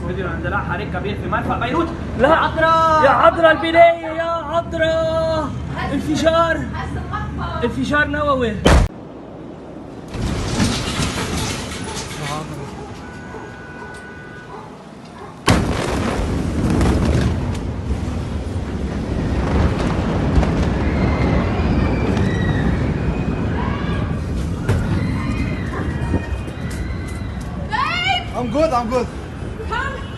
فيديو اندلاع حريق كبير في مرفأ بيروت. لا. عذرا. يا عذرا البناية، يا عذرا انفجار، انفجار نووي. I'm good, I'm good.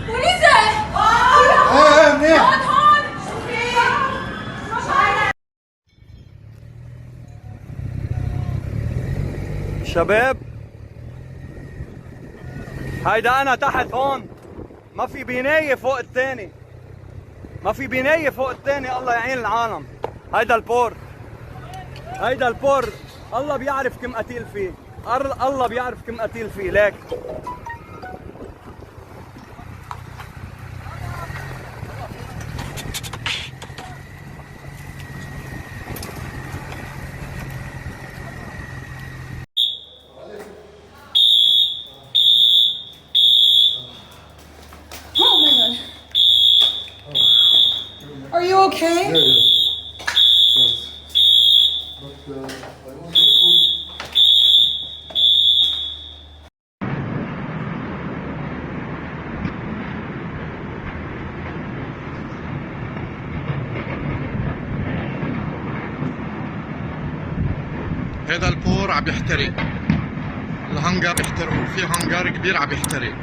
What is it? ايه ايه منيح. هون شو في؟ شباب، هيدا انا تحت هون، ما في بناية فوق الثاني، ما في بناية فوق الثاني. الله يعين العالم. هيدا ال port، هيدا ال port الله بيعرف كم قتيل فيه، الله بيعرف كم قتيل فيه. ليك Oh my God. Are you okay? Yeah, yeah. Yes. But I want to food. هذا ال port عم يحترق، الهنجر بيحترقوا، في هنجر كبير عم يحترق.